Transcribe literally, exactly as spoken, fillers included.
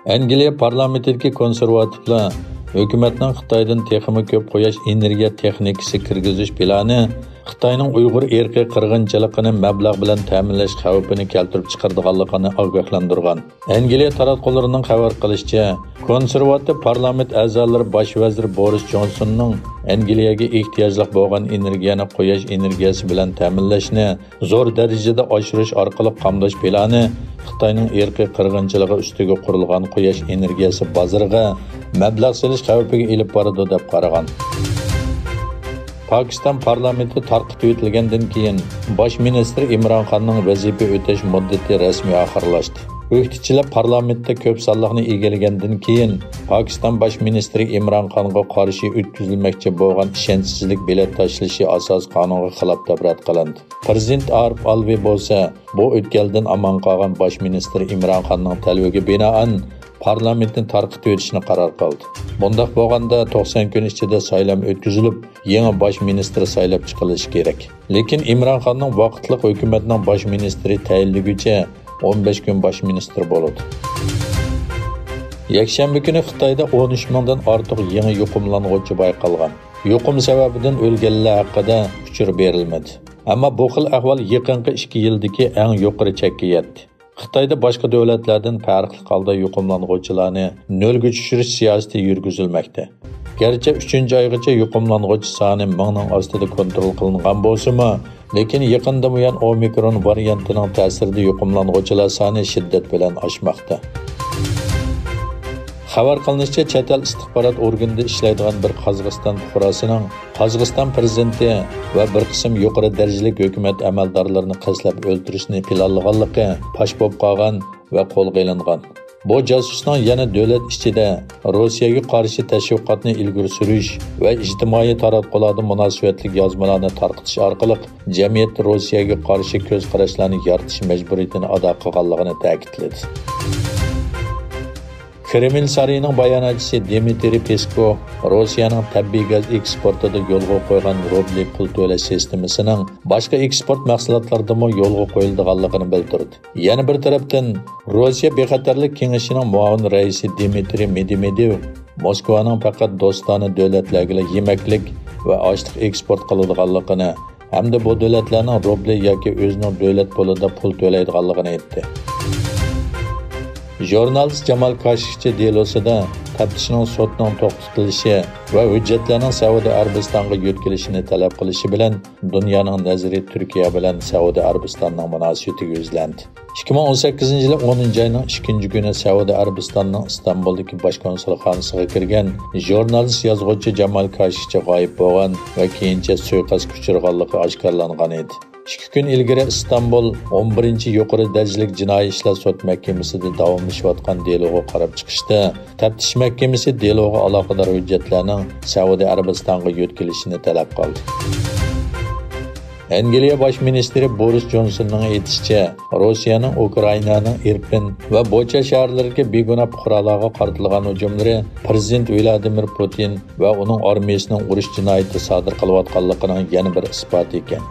ئەنگلىيە پارلامېنتىدىكى كونسېرۋاتىپلار ھۆكۈمەتنىڭ خىتايدىن تېخىمۇ كۆپ قۇياش ئېنېرگىيە تېخنىكىسى كىرگۈزۈش پىلانى خىتاينىڭ ئۇيغۇر ئىرقىي قىرغىنچىلىقىنى مەبلەغ بىلەن تەمىنلەش خەۋپىنى كەلتۈرۈپ چىقىرىدىغانلىقىنى ئاگاھلاندۇرغان. ئەنگلىيە تاراتقۇلىرىنىڭ خەۋەر قىلىشىچە، كونسېرۋاتىپ پارلامېنت ئەزالىرى باش ۋەزىر بورىس جونسوننىڭ ئەنگلىيەگە ئېھتىياجلىق بولغان ئېنېرگىيەنى قۇياش ئېنېرگىيەسى بىلەن تەمىنلەشنى زور دەرىجىدە ئاشۇرۇش ئارقىلىق قامداش پىلانى خىتاينىڭ ئىرقىي قىرغىنچىلىقى ئۈستىگە قۇرۇلغان قۇياش ئېنېرگىيەسى بازىرىغا مەبلەغ سېلىش خەۋپىگە ئېلىپ بارىدۇ، دەپ قارىغان. پاكىستان پارلامېنتى تارقىتىۋېتىلگەندىن كېيىن، باش مىنىستىر ئىمران خاننىڭ ۋەزىپە ئۆتەش مۇددىتى رەسمىي ئاخىرلاشتى. ئۆكتىچىلەر پارلامېنتتا كۆپ سانلىقنى ئىگىلىگەندىن كېيىن، پاكىستان باش مىنىستىرى ئىمران خانغا قارشى ئۆتكۈزۈلمەكچى بولغان ئىشەنچسىزلىك بېلەت تاشلىشى ئاساسىي قانۇنغا خىلاپ دەپ رەت قىلىندى. پىرېزىدېنت ئارىپ ئالۋى بولسا، بۇ ئۆتكەلدىن ئامان قالغان باش مىنىستىر ئىمران خاننىڭ تەلىپىگە بىنائەن، پارلامېنتنى تارقىتىۋېتىشنى قارار قىلدى. بۇنداق بولغاندا، توقسان كۈن ئىچىدە سايلام ئۆتكۈزۈلۈپ، يېڭى باش مىنىستىر سايلاپ چىقىلىشى كېرەك. لېكىن ئىمران خاننىڭ ۋاقىتلىق ھۆكۈمەتنىڭ باش مىنىستىرى تەيىنلىگۈچە ئون بەش كۈن باش مىنىستىر بولىدۇ. يەكشەنبە كۈنى خىتايدا ئون ئۈچ مىڭدىن ئارتۇق يېڭى يۇقۇملانغۇچى بايقالغان. يۇقۇم سەۋەبىدىن ئۆلگەنلەر ھەققىدە ئۇچۇر بېرىلمىدى. ئەمما بۇ خىل ئەھۋال يېقىنقى ئىككى يىلدىكى ئەڭ يۇقىرى چەككە يەتتى. خىتايدا باشقا دۆلەتلەردىن پەرقلىق ھالدا يۇقۇملانغۇچىلارنى نۆلگە چۈشۈرۈش سىياسىتى يۈرگۈزۈلمەكتە. گەرچە ئۈچىنچى ئايغىچە يۇقۇملانغۇچى سانى مىڭنىڭ ئاستىدا كونترول قىلىنغان بولسىمۇ، لېكىن يېقىندىن بۇيان ئومىكرون ۋارىيانتىنىڭ تەسىرىدە يۇقۇملانغۇچىلار سانى شىددەت بىلەن ئاشماقتا. خەۋەر قىلىنىشىچە، چەت ئەل ئىستىخبارات ئورگىنىدا ئىشلەيدىغان بىر قازاقىستان پۇقراسىنىڭ قازاقىستان پىرېزىدېنتى ۋە بىر قىسىم يۇقىرى دەرىجىلىك ھۆكۈمەت ئەمەلدارلىرىنى قەستلەپ ئۆلتۈرۈشنى پىلانلىغانلىقى پاش بولۇپ قالغان ۋە قولغا ئېلىنغان. بۇ جاسۇسنىڭ يەنە دۆلەت ئىچىدە روسىيەگە قارشى تەشۋىقاتنى ئىلگىرى سۈرۈش ۋە ئىجتىمائىي تاراتقۇلاردا مۇناسىۋەتلىك يازمىلارنى تارقىتىش ئارقىلىق جەمئىيەتتە روسىيەگە قارشى كۆز قاراشلارنى يارىتىش مەجبۇرىيىتىنى ئادا قىلغانلىقىنى تەكىتلىدى. كرېمل سارىيىنىڭ باياناتچىسى دىمىترىي پېسكوۋ روسىيەنىڭ تەبىئىي گاز ئېكسپورتىدا يولغا قويغان روبلى پۇل تۆلەش سىستېمىسىنىڭ باشقا ئېكسپورت مەھسۇلاتلىرىدىمۇ يولغا قويۇلىدىغانلىقىنى بىلدۈردى. يەنە بىر تەرەپتىن، روسىيە بىخەتەرلىك كېڭىشىنىڭ مۇئاۋىن رەئىسى دىمىترىي مېدۋېدېۋ موسكۋانىڭ پەقەت دوستانە دۆلەتلەرگىلا يېمەكلىك ۋە ئاشلىق ئېكسپورت قىلىدىغانلىقىنى ھەمدە بۇ دۆلەتلەرنىڭ روبلى ياكى ئۆزىنىڭ دۆلەت پۇلىدا پۇل تۆلەيدىغانلىقىنى ئېيتتى. ژۇرنالىست جامال كاشىكچى دېلوسىدا تەپتىشنىڭ سوتنىڭ توختىتىلىشى ۋە ھۆججەتلەرنىڭ سەئۇدى ئەرەبىستانغا يۆتكىلىشىنى تەلەپ قىلىشى بىلەن دۇنيانىڭ نەزىرى تۈركىيە بىلەن سەئۇدى ئەرەبىستاننىڭ مۇناسىۋىتىگە يۈزلەندى. ئىككى مىڭ ئون سەككىزىنچى يىلى ئونىنچى ئاينىڭ ئىككىنچى كۈنى سەئۇدى ئەرەبىستاننىڭ ئىستانبۇلدىكى باش كونسۇلخانىسىغا كىرگەن ژۇرنالىست يازغۇچى جامال كاشىكچى غايىب بولغان ۋە كېيىنچە سۇيىقەستكە ئۇچرىغانلىقى ئاشكارىلانغان ئىدى. ئىككى كۈن ئىلگىرى ئىستانبۇل ئون بىرىنچى يۇقىرى دەرىجىلىك جىنايى ئىشلار سوت مەھكىمىسىدە داۋاملىشىۋاتقان دېلوغا قاراپ چىقىشتا، تەپتىش مەھكىمىسى دېلوغا ئالاقىدار ھۆججەتلەرنىڭ سەئۇدى ئەرەبىستانغا يۆتكىلىشىنى تەلەپ قىلدى. ئەنگلىيە باش مىنىستىرى بورىس جونسوننىڭ ئېيتىشىچە، روسىيەنىڭ ئۇكرائىنانىڭ ئىرپىن ۋە بۇچا شەھەرلىرىدىكى بىگۇناھ پۇقرالارغا قارىتىلغان ھۇجۇملىرى پىرېزىدېنت ۋلادىمىر پۇتىن ۋە ئۇنىڭ ئارمىيىسىنىڭ ئۇرۇش جىنايىتى سادىر قىلىۋاتقانلىقىنىڭ يەنە بىر ئىسپاتى ئىكەن.